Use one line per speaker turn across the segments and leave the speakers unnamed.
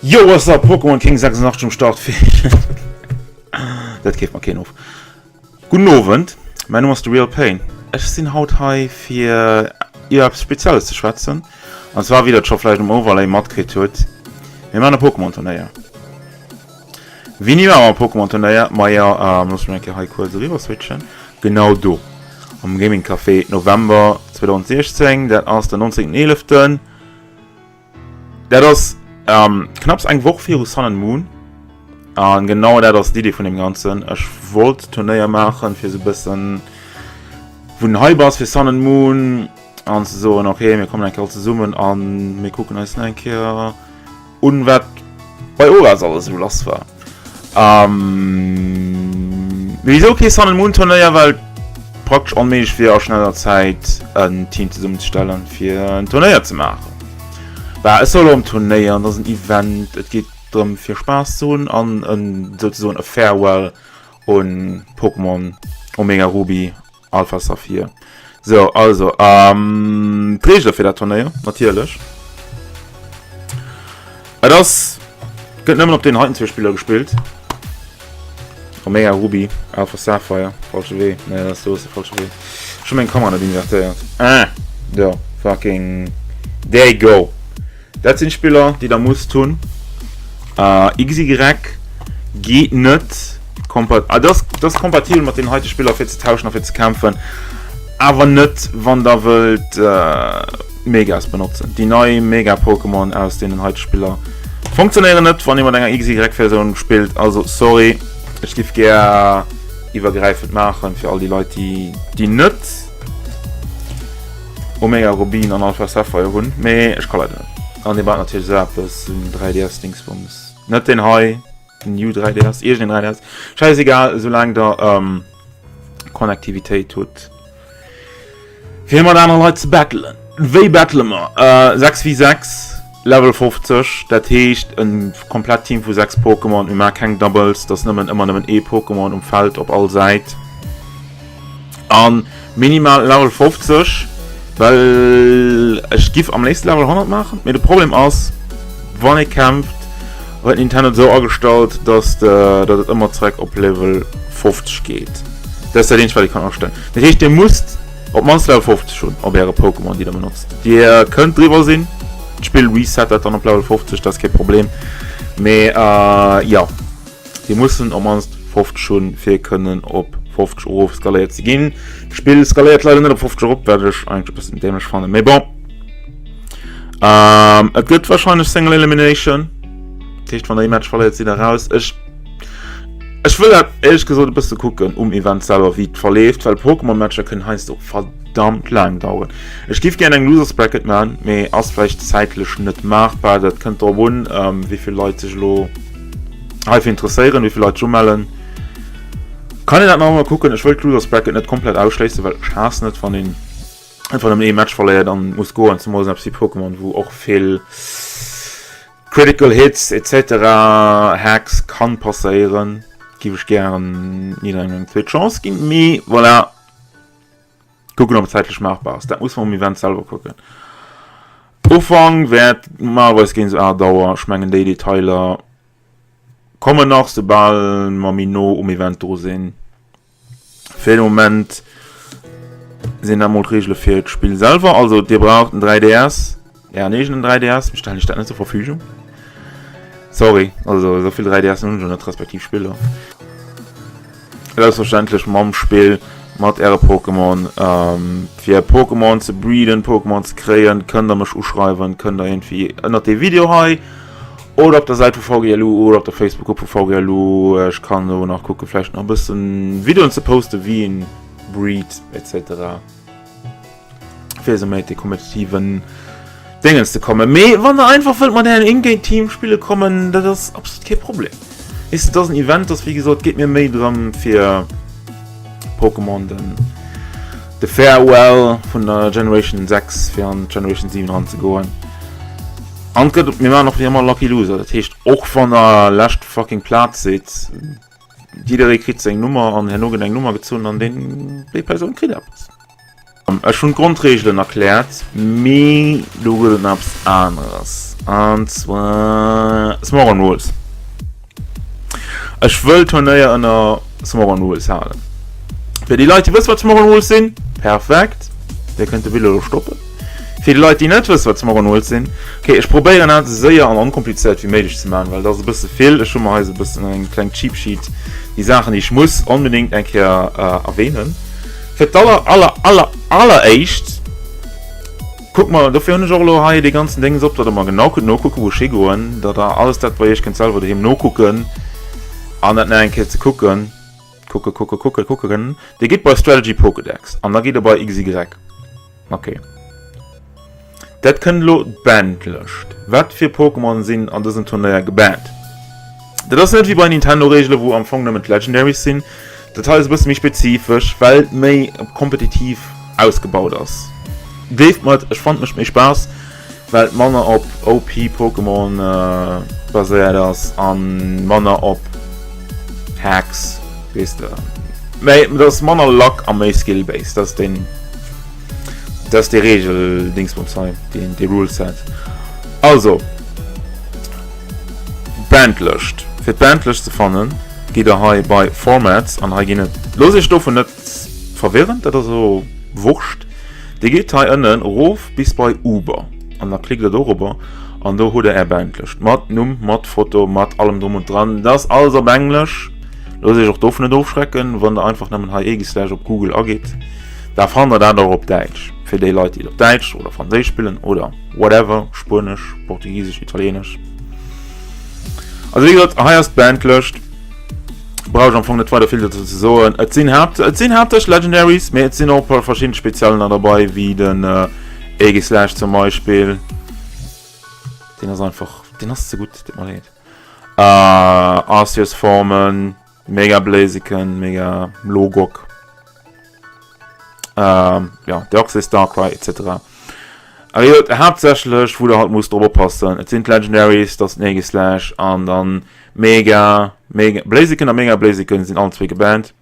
Yo what's up Pokémon King 86 um Start Dat keeft mer keen of. Gudden Owend, mäin Numm ass The Real Pain. Ech sinn haut hei fir iwwer eppes Spezielles ze schwätzen. An zwar wéi der et scho vläicht um Overlay matkritt hutt, mir maachen e Pokémon Turnéier. Wéini maache mer e Pokémon Turnéier? Majo, looss mech eng Kéier hei kuerz eriwwer switchen. Genau do am Gaming Café, November 2016, dat ass den 19.11. Dat ass knapps eng Woch viru Sun and Moon. An genau dat ass d'Idee vun dem Ganzen. Ech wollt Turnéier maachen, fir sou bëssen wou den Hype ass fir Sun and Moon an ze soen, okay, mir kommen eng Kéier all zesummen an mir kucken eis nach eng Kéier un, wat bei ORAS alles esou lass war. Mee wisou kee Sun and Moon Turnéier? Well et praktesch onméiglech wier a schneller Zäit en Team zesummenzestellen fir en Turnéier ze maachen. Bah, et soll och en Turnéier, et ass en Event, et geet drëm fir Spaass ze hunn an en souzesoen e Farewell un Pokémon Omega Ruby Alpha Saphir. Sou, also, ähm, d'Reegele fir dat Turnéier, natierlech. Et ass, gëtt nëmmen op deenen heiten zwou Spiller gespillt. Omega Ruby, Alpha Sapphire, falsche Wee, nee, dat ass do ass de falsche Wee. Ech hu meng Kamera net invertéiert. Ah, do, fucking, there you go. Dat sinn d'Spiller, déi der musst hunn. XY geet net kompat ah, dat ass kompatibel mat den heite Spiller fir ze tauschen a fir ze kämpfen, awer net wann der wëllt Megas benotzen. Déi nei Mega Pokémon aus deenen heite Spiller funktionéieren net, wann ee mat enger XY-Versioun spillt. Also sorry, ech giff gär iwwergräifend maachen fir all déi Leit, déi déi net. Omega Rubin an Alpha Sapphire hunn, mee ech ka leider net. An dir braucht natierlech esou eppes, en 3DS Dingsbums. Net deen hei, den New 3DS, iergendeen 3DS. Schäisegal, esoulaang der Connectivitéit hutt, fir mat anere Leit ze battelen. Wéi battele mer? 6 v 6, Level 50, dat heescht e komplett Team vu 6 Pokémon. Mir maache keng Doubles, et ass nëmmen ëmmer nëmmen ee Pokémon um Feld op all Säit. An minimal Level 50, well ech giff am léifsten Level 100 maachen, mee de Problem ass, wann ee kämpft, huet Nintendo et esou agestallt, dass de, dass et ëmmer zereck op Level 50 geet. Dat ass dat eenzegt, wat ee kann astellen. Dat heescht, dir musst op d'mannst Level 50 hunn op äre Pokémon, déi der benotzt. Dir kënnt driwwer sinn, d'Spill reset dat dann op Level 50, dat ass kee Problem, mee jo. Déi mussen op mannst 50 hunn, fir kënnen op 50 erof skaléiert ze ginn. D'Spill skaléiert leider net op 50 erop, wat ech eigentlech e bëssen dämlech fannen, mee bon. Ähm, et gëtt wahrscheinlech Single Elimination. Dat heescht, wann der ee Match verléiert, sidd der raus. Ech, ech wëll dat éierlech gesot e bësse kucken um Event selwer, wéi et verleeft, well Pokémon-Matcher kënnen heiansdo verdammt laang daueren. Ech giff gären eng Losers Bracket man, mee ass vläicht zäitlech net maachbar. Dat kënnt drop un, wéi vill Leit sech elo heifir interesséieren, wéi vill Leit sech umellen. Kann een dat nach ëmmer kucken. Ech wëll d'Losers Bracket net komplett ausschléissen, well ech haassen et, wann een einfach nëmmen ee Match verléiert an muss goen, zemools eppes wéi Pokémon, wou och vill Critical Hits etc. Hacks kann passéieren. Giff ech gären jidderengem eng zweet Chance ginn, mee voilà. Kucken ob et zäitlech maachbar ass, dat muss mer um Event selwer kucken. Ufank wäert normalerweis géint esou 8 Auer, ech mengen déi Detailer kommen nach soubal mer méi no um Event dru sinn. Fir de Moment sinn dat mol d'Reegele fir d'Spill selwer. Also dir braucht en 3DS, ären eegenen 3DS, mir stellen iech dat net zur Verfügung. Sorry, also esou vill 3DS hunn ech net, respektiv Spiller. Selbstverständlech mam Spill mat äre Pokémon. Fir Pokémon ze breeden, Pokémon ze kréien, kënnt der mech uschreiwen, kënnt der irgendwie ënnert dee Video hei oder op der Säit vu VGLU oder op der Facebook-Grupp vu VGLU. Ech kann do nach kucken, vläicht nach e bëssen Videoen ze posten, wéi een breed etc. Fir esou méi de kompetitiven Déngens ze kommen. Mee wann der einfach wëllt mat ärem Ingame-Team spille kommen, dat ass absolut kee Problem. Weess de, dat ass en Event, dat ass wéi gesot, geet mir méi drëm fir Pokémon den de Farewell vun der Generation 6 fir an d'Generation 7 eran ze goen. An et gëtt, mir maachen och wéi ëmmer Lucky Loser, dat heescht och wann der lescht fucking Plaz sidd, jidderee kritt seng Nummer an herno gëtt eng Nummer gezunn an deen déi Persoun kritt eppes. Ech hunn d'Grondreegelen erkläert, mee do gëtt et nach eppes aneres, an zwar Smogon Rules. Ech wëll d'Turnéier ënner Smogon Rules halen. Fir déi Leit, déi wëssen, wat Smogon Rules sinn, perfekt, dir kënnt de Video elo stoppen. Fir déi Leit, déi net wëssen, wat Smogon Rules sinn, okay, ech probéieren dat esou séier an onkomplizéiert wéi méiglech ze maachen, well dat ass e bësse vill. Ech hu mer hei esou e bëssen eng kleng Cheat Sheet, déi Saachen, déi ech muss onbedéngt eng Kéier erwähnen. Fir d'aller aller aller alleréischt kucke mer, dofir hunn ech och elo hei dee ganzen Déngs op, datt der mer genau kënnt nokucken, wou ech higoen, datt der alles dat bei iech kënnt selwer doheem nokucken an dat nach eng Kéier ze kucken, kucke kucke kucke kucke kënnen. Dir gitt bei Strategy Pokédex an da gitt der bei XY. Okay. Dat kënnt elo d'Banned-Lëscht. Wat fir Pokémon sinn an dësem Turnéier gebannt? Dat ass net wéi bei Nintendo-Reegele wou am Fong nëmmen d'Legendaries sinn. Dat hei ass e bësse méi spezifesch, well et méi kompetitiv ausgebaut ass. Gleeft mer et, ech fannen et mécht méi Spaass, well et manner op OP Pokémon baséiert ass a manner op Hacks, weess de. Mä et ass manner Luck a méi Skill-based. Dat ass den. Dat ass déi Regel Dingsbums hei, déi, déi Rule Set. Also, Bandlëscht. Fir d'Bandlëscht ze fannen, gitt der hei bei Formats an hei ginn et, loosst iech dovun net verwirren, dat ass elo Wurscht. Dir gitt hei ënnen erof bis bei Uber an da klickt der dorobber an do hutt der är Bandlëscht mat Numm, mat Foto, mat allem drum und dran. Dat ass alles op Englesch. Loosst iech och dovun net ofschrecken, wann der einfach nëmmen hei Aegislash op Google agitt. Da fannt der dat och op Däitsch, fir déi Leit déi et op Däitsch oder Franséisch spillen oder whatever, Spuenesch, Portugisesch, Italienesch. Also wéi gesot, hei ass d'Bandlëscht. Brauch ech am Fong net weider vill dozou ze soen. Et sinn haapt, et sinn haaptsächlech Legendaries, mee et sinn och e puer verschidden Speziellen nach derbei, wéi den Aegislash zum Beispill. Deen ass einfach, deen ass ze gutt, deet mer leed. Arceus-Formen. Mega Blaziken, Mega Logok, ähm, ja, Deoxys, Darkrai etc. Awer jo, haaptsächlech wou der halt musst drop oppassen, et sinn d'Legendaries, dat ass den Aegislash an dann Mega, Mega Blaziken a Mega Blaziken sinn allen zwee gebannt.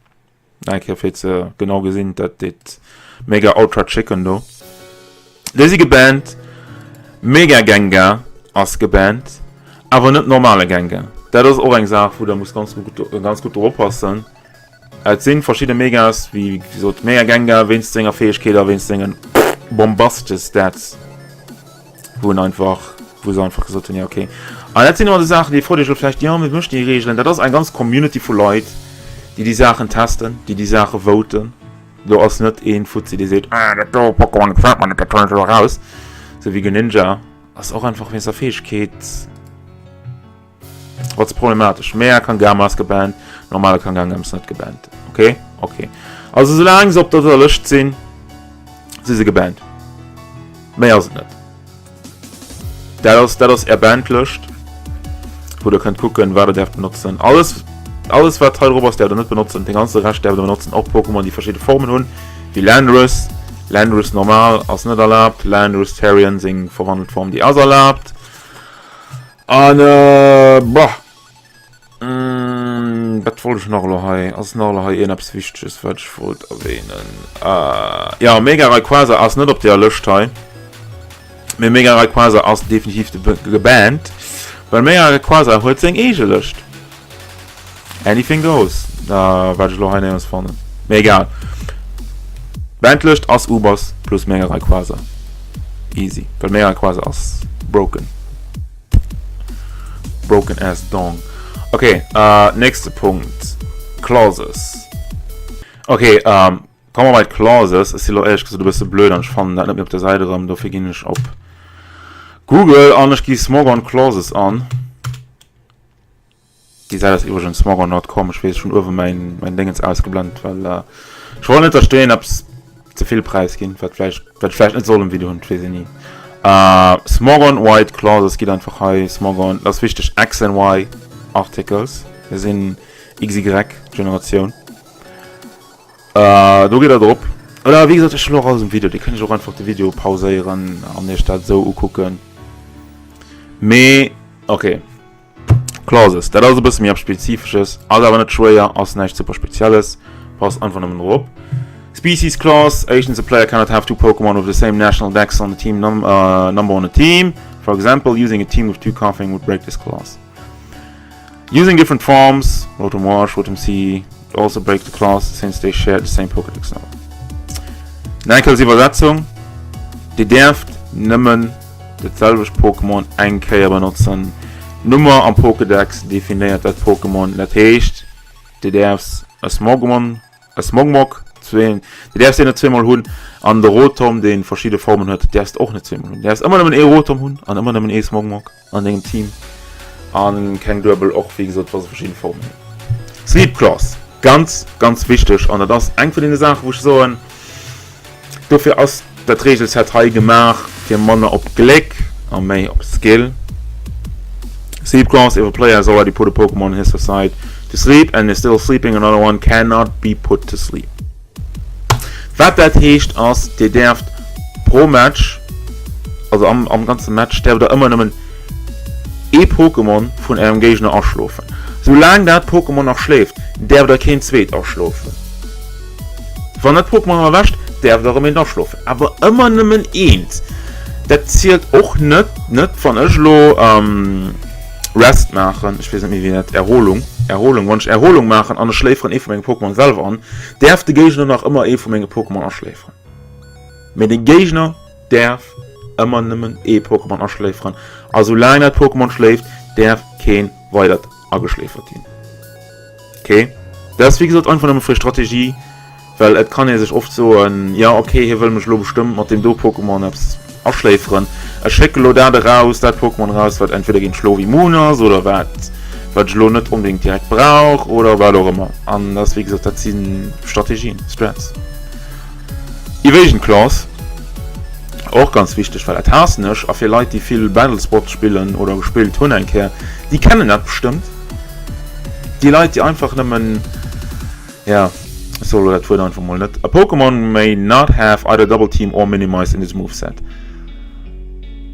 Eng Kéier fir ze genau gesinn, dat deet Mega Ultra Chicken do. Déi si gebannt. Mega Gengar ass gebannt, awer net normale Gengar. Dat ass och eng Saach, wou der musst ganz gutt, ganz gutt drop oppassen. Et sinn verschidde Megas, wéi gesot Mega Gengar wéinst senger Fäegkeet a wéinst sengen bombastesche Stats, wou en einfach, wou se einfach gesot hunn, ja okay. An dat sinn ëmmer esou Saachen, déi frot iech elo vläicht, jo, mee wéi mécht déi Reegelen? Dat ass eng ganz Community vu Leit, déi déi Saachen testen, déi déi Saache voten. Do ass net een Fuzzi dee seet, ah dat do Pokémon gefält mer net, dat huelen ech elo eraus. Sou wéi Greninja ass och einfach wéinst der Fäegkeet wat problematesch. Mea Kangama ass gebannt, normale Kangama ass net gebannt. Okay? Okay. Also soulaang se op der Lëscht sinn, si se gebannt. Méi ass et net. Dat ass, dat ass är Bandlëscht, wou der kënnt kucken, wat der däerft benotzen. Alles, alles wat hei drop ass, däerft der net benotzen. Den ganze Rescht däerft der benotzen, och Pokémon, déi verschidde Formen hunn, wéi Landorus. Landorus normal ass net erlaabt, Landorus Therian, seng verwandelt Form, déi ass erlaabt. An, äh, boah. Mm, wat wollt ech nach elo hei? Ass nach elo hei iergendeppes Wichteges, wat ech wollt erwähnen? Äh, ja, Mega Rayquaza ass net op der Lëscht hei. Mee Mega Rayquaza ass definitiv gebannt, well Mega Rayquaza huet seng eege Lëscht. Anything goes. Da wat ech elo hei néierens fannen. Mee egal. Bandlëscht ass Ubers plus Mega Rayquaza. Easy. Well Mega Rayquaza ass broken. Broken ass dong. Okay, äh, nächste Punkt. Clauses. Okay, ähm, kommen wir bei Clauses. Ech si lo éierlech gesot e bësse blöd an ech fannen dat net méi op der Säit erëm. Dofir ginn ech op Google an ech gi Smogon Clauses an. Déi Säit ass iwwregens smogon.com. Ech weess, ech hunn uewe mäin, mäin Déngens ausgeblent, well äh, ech wollt net, datt ech do iergendeppes ze vill Präis ginn, wat vläicht, wat ech vläicht net soll um Video hunn, dat weess een ni. Äh, Smogon White Clauses, gitt einfach hei Smogon, dat ass wichteg, X and Y Articles, mir sinn XY Generatioun. Äh, do gitt der drop. Oder wéi gesot, ech hunn och alles um Video, Dir kënnt iech och einfach de Video pauséieren an iech dat esou ukucken. Mee, okay. Clauses, dat ass e bësse méi eppes Spezifesches, ass awer net schwéier, ass näischt super Spezielles, passt einfach nëmmen drop op. Species Clause, Éischtens, a player cannot have two Pokémon with the same national dex on the team num uh, number on the team. For example, using a team with two Koffing would break this clause. Using different forms, Rotom Wash, Rotom C, also break the clause since they share the same Pokédex number. Nach eng Kéier als Iwwersetzung, Dir däerft nëmmen dat selwecht Pokémon eng Kéier benotzen. D'Nummer am Pokédex definéiert dat Pokémon, dat heescht, Dir däerfs e Smogmon E Smogmog, zwee, déi däerfs de net zweemol hunn, an de Rotom, dee verschidde Formen huet, däerfs de och net zweemol hunn. Däerfs ëmmer nëmmen ee Rotom hunn an ëmmer nëmmen ee Smogmog an dengem Team an keng duebel, och wéi gesot wa se verschidde Formen hunn. Sleep Clause, ganz ganz wichteg an dat ass eng vun deene Saachen wou ech soen, dofir ass dat Regelset hei gemaach, fir manner op Gléck a méi op Skill. Sleep Clause, if a player has already put a Pokémon on his or side to sleep and is still sleeping, another one cannot be put to sleep. Wat dat heescht ass, dir däerft pro Match, also am, am ganze Match, däerft der ëmmer nëmmen ee Pokémon vun ärem Géigner aschlofen. Soulaang dat Pokémon nach schléift, däerft der keen zweet aschlofen. Wann dat Pokémon erwächt, däerf et erëm eent aschlofen, awer ëmmer nëmmen eent. Dat zielt och net, net wann ech elo Rest maachen, ech weess net méi wéi dat, Erholung, Erholung, wann ech Erholung maachen an ech schléiferen ee vu menge Pokémon selwer an, däerf de Géigner nach ëmmer ee vu menge Pokémon aschléiferen. Mee de Géigner däerf ëmmer nëmmen ee Pokémon aschléiferen a soulaang dat Pokémon schléift, däerf keen weidert ageschléifert ginn. Ok, dat ass wéi gesot einfach nëmme fir Strategie, well et kann ee sech oft soen, jo ok, hie wëll mech elo bestëmmt mat deem do Pokémon eppes aschléiferen, ech schécke elo dat eraus, dat Pokémon eraus, wat entweder géint Schlof immun ass oder wat wat ech elo net onbedéngt direkt brauch oder wat och ëmmer. An dat ass wéi gesot, dat si Strategien, Strats. Evasion Clause, och ganz wichteg, well dat haassen ech, a fir Leit déi vill Battlespot spillen oder gespillt hunn eng Kéier, déi kennen dat bestëmmt. Déi Leit déi einfach nëmmen, ja, ech soe lo dat Wuert einfach mol net, A Pokémon may not have either Double Team or Minimize in its moveset.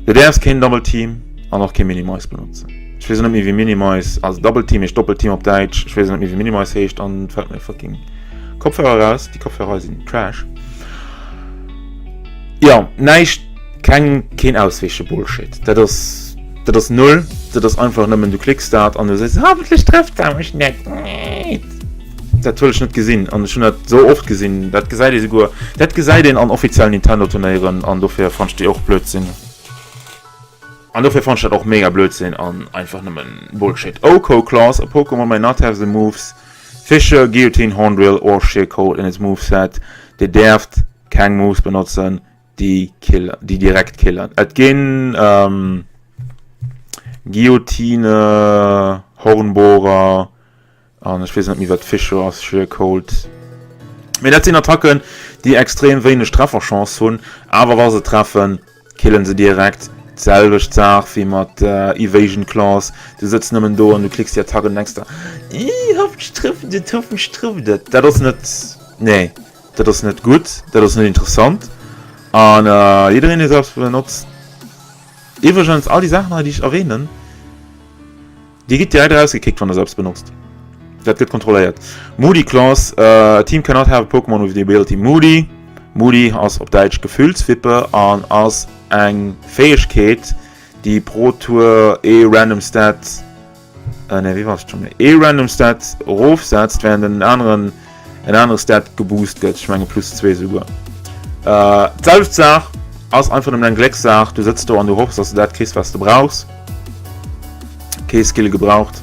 Du däerfs keen Double Team an och kee Minimize benotzen. Ech weess och net méi wéi Minimize, also Double Team heescht Doppelteam op Däitsch, ech weess och net méi wéi Minimize heescht an et fält mir fucking Kopfhörer raus. Déi Kopfhörer hei sinn Trash. Jo, näischt, keng, keen Ausweeche-Bullshit. Dat ass, dat ass null. Dat ass einfach nëmmen, du klicks dat an du sees, hoffentlech trëfft se mech net. Dat wëll ech net gesinn an ech hunn dat sou oft gesinn. Dat gesäit ee souguer, dat gesäit een an offiziellen Nintendo-Turnéieren an dofir fannt ech déi och Blödsinn. An dofir fannt ech dat och mega Blödsinn an einfach nëmmen Bullshit. OHKO Clause, a Pokémon may not have the moves Fissure, Guillotine, Horn Drill or Sheer Cold in its moveset. Dir däerft keng Moves benotzen, déi killen, déi direkt killen. Et ginn ähm, Guillotine, Hornbohrer an ech weess net méi wat Fissure ass, Sheer Cold. Mee dat sinn Attacken, déi extrem wéineg Trefferchance hunn, awer wa se treffen, killen se direkt. D'selwecht Saach wéi mat Evasion Clause, du sëtz nëmmen do an du klicks déi Attack an du denks der, Ih, hoffentlech trëfft et, hoffentlech trëfft et. Dat ass net, nee. Dat ass net gutt, dat ass net interessant an jiddereen dee se benotzt, iwwregens all déi Saachen hei déi ech erwähnen, dir gitt direkt erausgekickt wann der se eppes benotzt, dat gëtt kontrolléiert. Moody Clause, A team cannot have a Pokémon with the ability Moody. Moody ass op Däitsch Gefühlswippe an ass eng Fäegkeet déi pro Tour ee random Stat Äh, nee, wéi war et schon? Ee random Stat erofsetzt, während en aneren en anere Stat geboost gëtt. Ech menge plus 2 souguer. Äh, d'selwecht Saach ass einfach nëmmen eng Gléckssaach. Du sëtz do an du hoffs, dass du dat kriss, was du brauchs. Kee Skill gebraucht,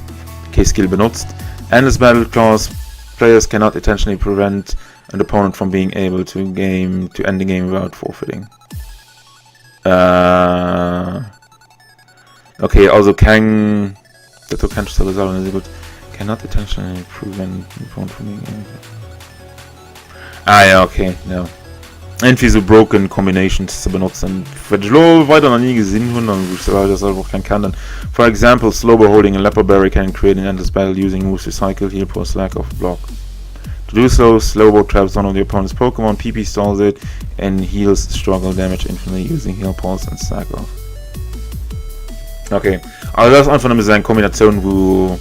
kee Skill benotzt. Endless Battle Clause, Players cannot intentionally prevent an opponent from being able to game to end the game without forfeiting. Äh, Ok, also keng... Dat do kennt ech selwer selwer net esou gutt. Cannot intentionally prevent opponent from being able... Ah ja, ok, ja. Irgendwie sou broken combinations ze benotzen, wat ech elo weider nach ni gesinn hunn an wou ech leider selwer och keng kennen. For example, Slowbro holding a Leppa Berry can create an endless battle using moves Recycle, Heal Pulse, Slack Off, Block. To do so, Slowbro traps one of the opponent's Pokémon, PP stalls it and heals struggle damage infinitely using Heal Pulse and Slack Off. Okay, also dat ass einfach nëmme sou eng Kombinatioun, wou.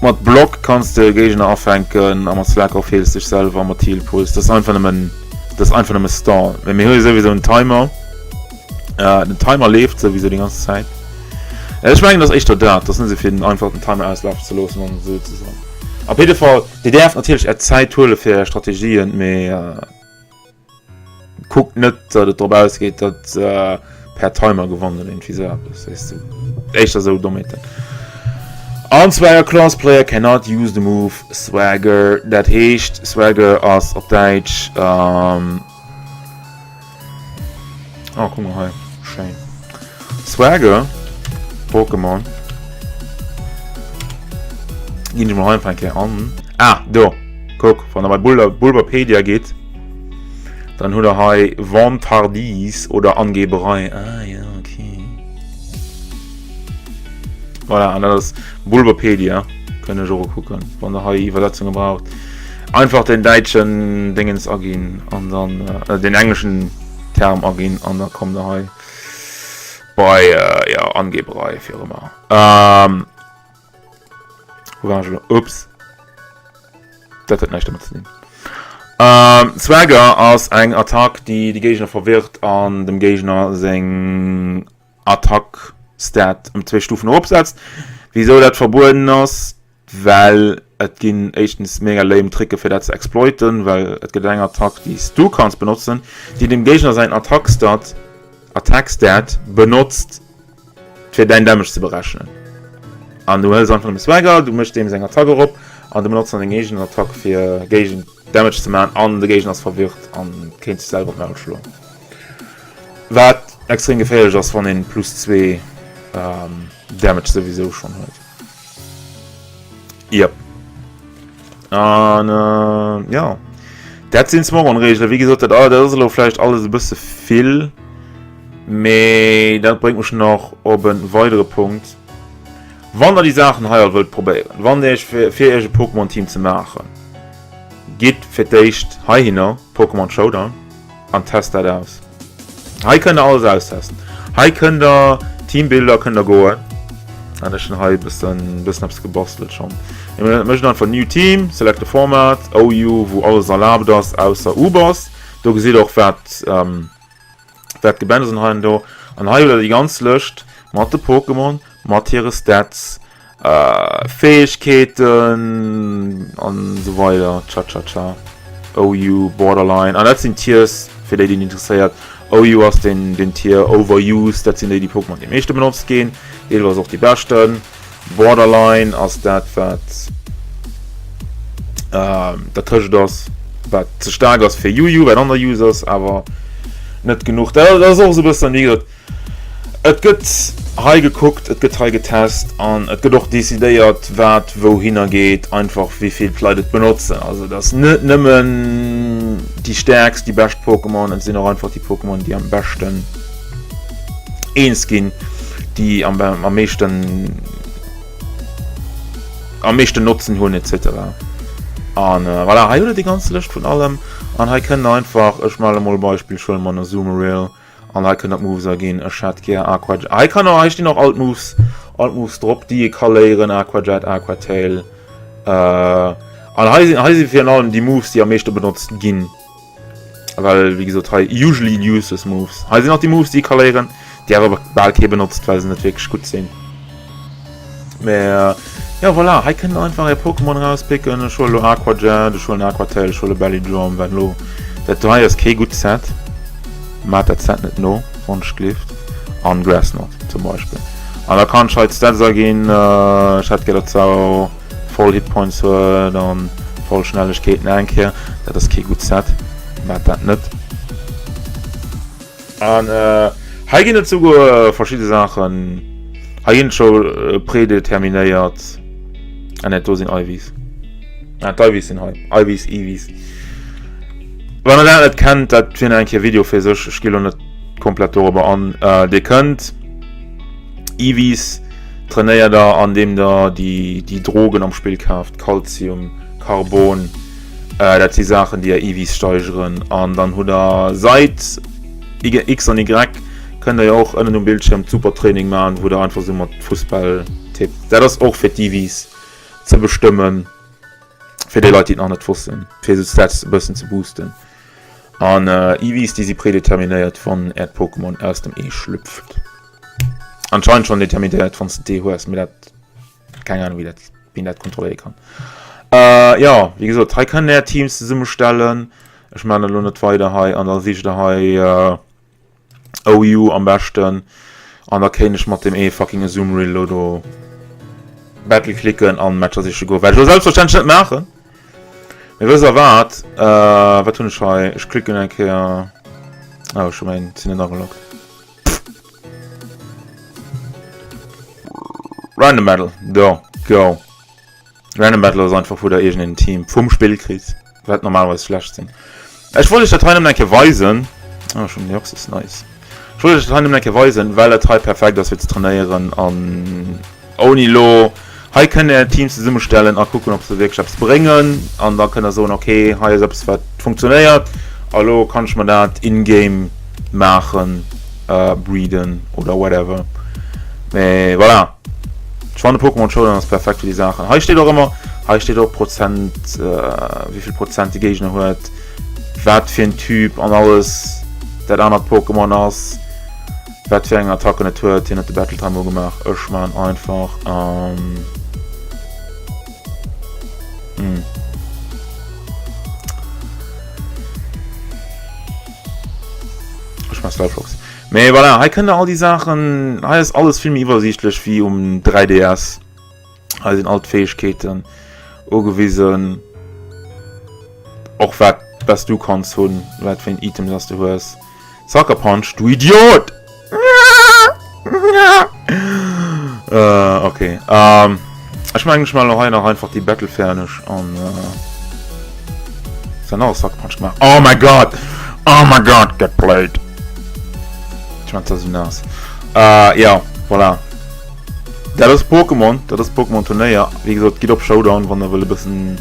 Mat Block kanns de Géigner afänken a mat Slack Off heels dech selwer mat Heal Pulse. Dat ass einfach nëmmen, dat ass einfach nëmme Stall. Mee mir hu jo souwisou en Timer. Äh, den Timer leeft souwisou déi ganz Zäit. Ech mengen, dat ass éischter dat. Dat ass net esou fir den einfach den Timer auslafen ze loossen an esou ze soen. Op jidde Fall, Dir däerft natierlech Är Zäit huele fir Är Strategien, mee. Kuckt net datt et drop ausgeet datt per Timer gewannt oder irgendwie sou eppes, weess du. Éischter sou Dommheeten. An Swagger Class Player cannot use the move Swagger. Dat heescht Swagger ass op Däitsch ähm Oh, kuck mol hei, schéin. Swagger Pokémon. Ginn ech mol hei einfach eng Kéier an. Ah, do! Kuck, wann der bei Bulbapedia gitt, dann hutt der hei Vantardise oder Angeberei. Ah ja, okay. Voilà, an dat ass Bulbapedia. Kënnt Iech och kucken, wann der hei Iwwersetzunge braucht. Einfach den däitschen Dingens aginn an dann äh, den engleschen Term aginn an da kommt der hei bei äh, ja, Angeberei, fir ëmmer. Ähm, Wo war ech elo? Ups. Dat huet näischt domat ze dinn. Ähm, Swagger ass eng Attack, déi de Géigner verwirrt an dem Géigner seng Attack-Stat ëm zwéi Stufen eropsetzt. Wisou dat verbueden ass? Well et ginn éischtens mega lame Tricke fir dat ze exploiten, well et gëtt eng Attack, déi s du kanns benotzen, déi dem Géigner säin Attack-Stat, Attack-Stat benotzt, fir däin Damage ze berechnen. An du hëls einfach nëmme Swagger, du méchs deem seng Attack erop an du benotz dann deng eegen Attack fir géigen Damage ze maachen an de Géigner ass verwirrt an kéint sech selwer op d'Maul schloen. Wat extrem geféierlech ass, wann een plus 2 Damage souwisou schonn huet. Yep. An äh, ja. Dat sinn d'Smogon-Reegelen. Wéi gesot, dat, dat ass elo vläicht alles e bësse vill. Mee dat bréngt mech nach op e weidere Punkt. Wann der déi Saachen hei all wëllt probéieren, wann der iech fir fir iech e Pokémon-Team ze maachen, gitt fir d'éischt heihinner, Pokémon Showdown, an test dat aus. Hei kënnt der alles austesten. Hei kënnt der Teambuilder kënnt der goen. An ech hunn hei e bëssen bëssen eppes gebastelt schonn. Mir mécht einfach New Team, select the format, OU, wou alles erlaabt ass ausser Ubers. Do gesitt der och wat wat gebannt ass an hei an do. An hei hutt der déi ganz Lëscht mat de Pokémon, mat hire Stats, Fäegkeeten an esou weider. Cha cha cha. OU, Borderline. An dat sinn Tiers, fir déi, déi et interesséiert. OU ass den, den Tier Overused, dat sinn déi, déi Pokémon, déi am meeschte benotzt ginn. Deelweis och déi beschten. Borderline ass dat, wat dertëscht ass, wat ze staark ass fir UU, wat underused ass, awer net genuch. Dat ass och esou e bëssen, wéi gesot, et gëtt hei gekuckt, et gëtt hei getest an et gëtt och decidéiert, wat wouhinner geet, einfach wéi vill d'Leit et benotzen. Also et ass net nëmmen déi stäerkst, déi bescht Pokémon, et sinn och einfach déi Pokémon, déi am beschten eens ginn, déi am, am meeschten am meeschten Notzen hunn etc. An äh, voilà, hei hutt der déi ganz Lëscht vun allem an hei kënnt der einfach, ech male mol e Beispill, ech huele mol en Azumarill an hei kënnt der d'Moves aginn, ech hätt gär Aqua, hei kann och, hei stinn och all d'Moves, all d'Moves drop, déi ee ka léieren, Aqua Jet, Aqua Tail, äh, an hei sinn, hei si virun allem déi Moves, déi am meeschte benotzt ginn. Well wéi gesot hei usually useless moves. Hei sinn och déi Moves déi ee ka léieren, déi awer bal kee benotzt, well se net wierklech gutt sinn. Mä jo voilà, hei kënnt der einfach är Pokémon erauspicken. Ech huelen elo Aqua Jet, ech huelen Aqua Tail, ech huele Belly Drum, well elo dat do hei ass kee gutt Set. Maacht dat Set net no, wann ech gelift. An Grass Knot zum Beispill. An da kann ech hei d'Stats aginn, ech hätt gär dat zwar. Voll Hitpoints huet an voll Schnellegkeeten eng Kéier. Dat ass kee gutt Set. Maat dat net. An hei ginn et souguer verschidde Saachen. Hei ginn et scho predeterminéiert. Ah net, do sinn IVs. Ah, d'IVs sinn hei. IVs, EVs. Wann der dat net kennt, dat wier nach eng Kéier Video fir sech. Ech gi lo net komplett dorobber an. Dir kënnt. EVs trainéiert der andeem der déi déi Drogen am Spill kaaft, Kalzium, Karbon, dat si Saachen déi är EVs steigeren. An dann hutt der seit X an Y kënnt der jo och ënnen um Bildschierm d'Supertraining maachen, wou der einfach sou mat Fussbäll tippt. Dat ass och fir d'EVs. Ze bestëmmen. Fir déi Leit, déi et nach net wossten. Fir esou d'Stats e bëssen ze boosten. An EVs, déi si predeterminéiert, wann äert Pokémon aus dem Ee schlüpft. Anscheinend schon determinéiert, wann s de d'Ee hues, mee dat, keng Ahnung, wéi dat, wien dat kontrolléiere kann. Äh, jo, wéi gesot, hei kënnt är Teams zesummestellen. Ech maachen dat elo net weider hei. An da sicht der hei. OU am beschten an da kéint ech mat deem ee fucking Azumarill lo do Battle klicken an Matcher siche goen. Wat ech lo selbstverständlech net maachen. Mee wësst der wat? Äh, wat hunn ech hei? Ech klicken eng Kéier. Oh, ech hu mäin sinn net ageloggt. Random Battle, do, go. Random Battle ass einfach wou der iergend een Team vum Spill kritt, wat normalerweis schlecht sinn. Ech wollt iech dat hei nëmmen eng Kéier weisen. Oh, ech hunn Deoxys, nice. Ech wollt iech dat hei nëmmen eng Kéier weisen, well dat hei perfekt ass fir ze trainéieren an ouni lo. Hei kënnt är Teams zesummestellen a kucken ob se wierklech eppes bréngen an da kënnt der soen, ok hei ass eppes wat funktionéiert a lo kann ech mer dat in-game maachen, breeden oder whatever. Mee voilà. Ech fannen Pokémon Showdown ass perfekt fir déi Saachen. Hei steet och ëmmer, hei steet och Prozent, wéivill Prozent de Géigner huet, wat fir en Typ an alles dat anert Pokémon ass, wat fir eng Attacken et huet. Hien huet de Battle Time ugemaach. Ech man einfach ähm, hm. Ech man Star Fox. Mee voilà, hei kënnt der all déi Saachen, hei ass alles vill méi iwwersiichtlech wéi um 3DS. Hei sinn all d'Fäegkeeten ugewisen, och wat was du kanns hunn, wat fir en Item dass du hues. Sucker Punch, du Idiot! Äh, okay. Ähm, ech mengen, ech maachen elo hei nach einfach déi Battle fäerdeg an. Äh, nach Sucker Punch gemaach. Oh my God! Oh my God, get played! Ech mein, dat ass nass. Äh, ja, voilà. Dat ass Pokémon, dat ass Pokémon Turnéier. Wéi gesot, gitt op Showdown, wann der wëll e bëssen,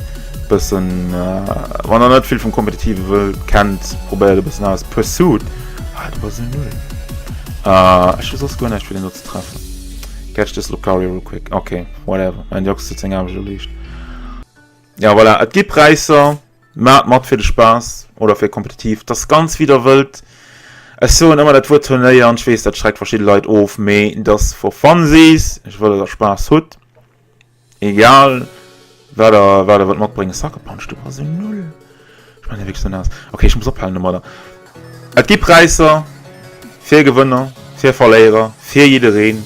bëssen, äh, wann der net vill vum Kompetitive wëllt, kennt, probéiert e bëssen aus. Pursuit! Ah, du bass esou null. Äh, ech hu soss guer näischt fir den do ze treffen. Catch this Lucario real quick. Okay, whatever. Mein Deoxys huet seng Aarbecht erleegt. Ja, voilà. Et gi Präisser. Maacht mat fir de Spaass oder fir kompetitiv. Et ass ganz wéi der wëllt. Ech soen ëmmer dat Wuert Turnéier an ech weess, dat schreckt verschidde Leit of, mee et ass for funsies. Ech wëll, datt der Spaass hutt. Egal wat der, wat der wëllt matbréngen. Sucker Punch, du bass esou null. Ech maachen dee wierklech esou naass. Okay, ech muss ophalen domadder. Et gi Präisser fir Gewënner, fir Verléierer, fir jiddereen.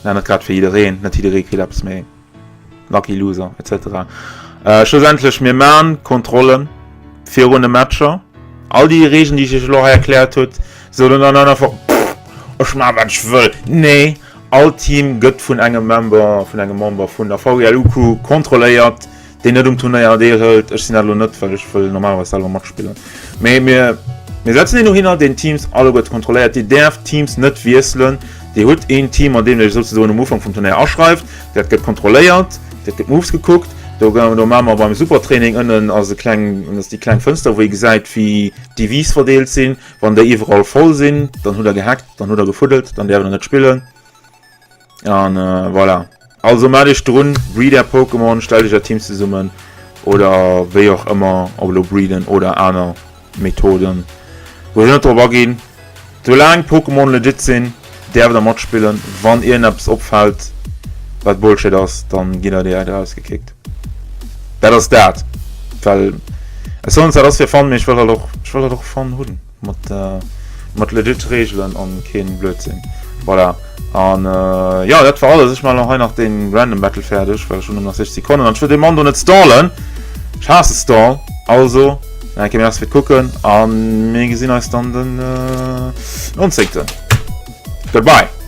Na, net grad fir jiddereen, net jidderee kritt eppes, mee. Lucky Loser etc. Äh, schlussendlech mir man Kontrollen virun de Matcher. All déi Regeln, déi ech iech elo hei erkläert hutt, sou dann dann einfach ech ma wat ech wëll. Nee, all Team gëtt vun engem Member vun engem Member vun der VGLU Crew kontrolléiert, deen net um Turnéier deelhëlt. Ech sinn dat elo net, well ech wëll normalerweis selwer matspillen. Mee mir mir setzen een dohinner, deen d'Teams alleguerte kontrolléiert. Dir däerft d'Teams net wiesselen. Dir hutt een Team, mat deem Dir iech souzesoen um Ufank vum Turnéier aschreift. Dat gëtt kontrolléiert, dat gëtt Moves gekuckt. Do do maache mer beim Supertraining ënnen ass e kleng ass déi kleng Fënster, wou ee gesäit, wéi d'EVs verdeelt sinn. Wann déi iwwerall voll sinn, dann hutt Der gehackt, dann hutt Der gefuddelt, dann däerft Der net spillen. An voilà. Also maacht iech drun, breed är Pokémon, stellt iech är Teams zesummen oder wéi och ëmmer, ob elo breeden oder aner Methoden, wou ech net drop aginn. Soulaang d'Pokémon legit sinn, däerft der matspillen. Wann iergendeppes opfält, wat Bullshit ass, dann gitt der direkt erausgekickt. Dat ass dat. Well ech soen zwar, dat ass fir Fun, mee ech wëll halt och, ech wëll halt och Fun hunn mat, mat legit Reegelen an keen Blödsinn. Voilà. An jo, dat war alles. Ech maachen elo hei nach dee Random Battle fäerdeg, well ech hunn nëmmen nach 60 Sekonnen an ech wëll dee Mann do net stallen. Ech haasse Stall. Also, nach eng Kéier Merci fir d'Kucken a mir gesinn eis dann den 19. Goodbye!